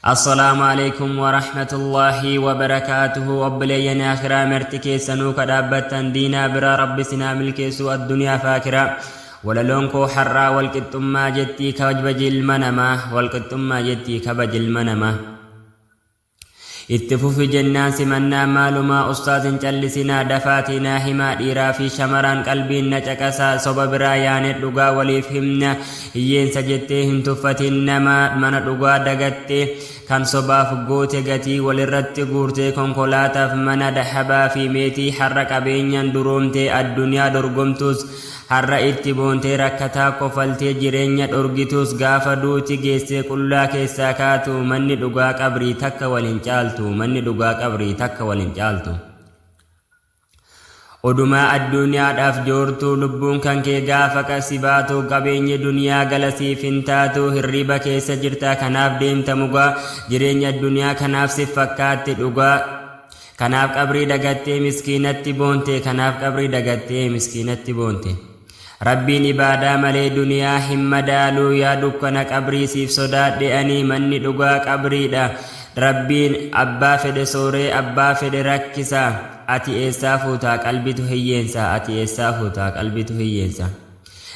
Assalaamu alaikum warahmatullaahi wabarakaatuhu. Obboleeyyan akhiraa marti keessanuu ka dhaabbattan diinaa biraa, Rabbi sinaa milkeessuu addunyaa fi akhiraa. Walaloon koo har'aa walqixxummaa jettii kabaji ilma namaa, walqixxummaa jettii kabaji ilma namaa. Itti fufi jennaan simannaa maalumaa ustaaz hin callisinaa, dafaatii naa himaa. Dhiiraa fi shamaraan qalbiin na caqasaa, soba biraa yaane dhugaa waliif himna. Hiyyeensa jettee hin tuffatin nama, mana dhugaa dagattee kan sobaaf goote gatii walirratti guurtee, konkolaataaf mana dahabaa fi meetii. Har'a qabeenyaan duroomtee addunyaa dorgomtuus, har'a itti boontee rakkataa kofaltee jireenya dhorgituus, gaafa duuti geessee qullaa keessaa kaatu, manni dhugaa qabrii takka waliin caaltu, manni dhugaa qabrii takka waliin caaltu. Odumaa addunyaadhaaf joortuu, lubbuun kan kee gaafa qasi baatu, qabeenyi duniyaa galasiif hin taatu. Hirriba keessa jirta, kanaaf deemta mugaa, jireenya addunyaa kanaaf si fakkaatti dhugaa. Kanaaf qabrii dagattee miskiinatti boonte, kanaaf qabrii dagattee miskiinatti boonte. Rabbiin ibaadaa malee duniyaa hin madaaluu, yaa dukkana qabrii siif sodaadhe ani, manni dhugaa qabriidha. Rabbiin abbaa fedhe sooree abbaa fedhe rakkisa. Ati eessaa fuutaa qalbitu hiyyeensa, ati eessaa fuutaa qalbitu hiyyeensa.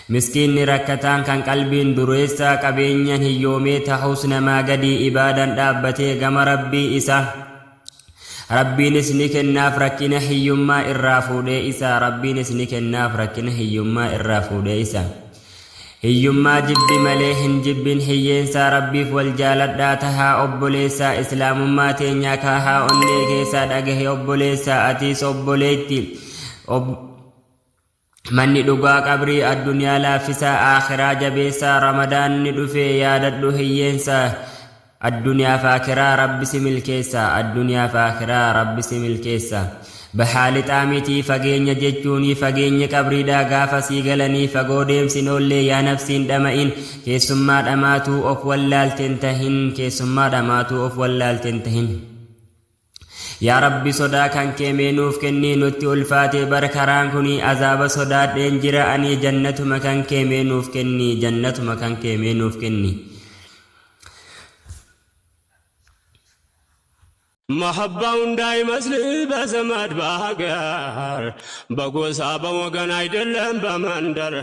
Miskiinni rakkataan kan qalbiin dureessaa, qabeenyaan hiyyoomee tahus namaa gadi, ibaadan dhaabbatee gama Rabbii isa. Rabbiinis ni kennaaf rakkina hiyyummaa irraa fuudhee isa, Rabbiinis ni kennaaf rakkina hiyyummaa irraa fuudhee isa. Hiyyummaa jibbi malee hin jibbin hiyyeensaa, Rabbiif wal jaaladhaa tahaa obboleessaa, islaamummaa teenyaa kaahaa onnee keessaa. Dhagahe obboleessaa, atiis obboleetti. Manni dhugaa qabrii, addunyaa laaffisaa aakhiraa jabeessaa. Ramadaanni dhufee yaadadhu hiyyeensaa, addunyaa fi aakiraa Rabbi si milkeessa, addunyaa fi aakiraa Rabbi si milkeessa. Bahaa lixaa mitii fageenya jechuuni, fageenya qabriidhaa gaafa sii galanii fagoo deemsin oollee. Yaa nafsiin dhama'in, keessummaa dhamaatuu of wallaalten tahin, keessummaa dhamaatuu of wallaalten tahin. Yaa Rabbi, sodaa kan kee mee nuuf kennii, nutti ulfaate bar karaan kuni, azaaba sodaadheen jira ani, jannatuma kan kee mee nuuf kenni, jannatuma kan kee mee nuuf kenni. መሐባው እንዳይመስል በዘመድ በሀገር፣ በጎሳ በወገን አይደለም በመንደር፣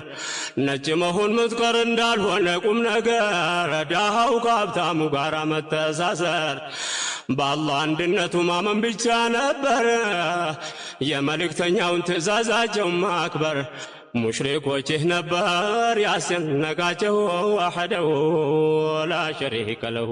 ነጭ መሆን ምትቀር እንዳልሆነ ቁም ነገር፣ ዳሃው ከሀብታሙ ጋር መተሳሰር በአላህ አንድነቱ ማመን ብቻ ነበር፣ የመልእክተኛውን ትእዛዛቸው ማክበር። ሙሽሪኮች ይህ ነበር ያስጨነቃቸው። ወሕደሁ ላ ሸሪከ ለሁ።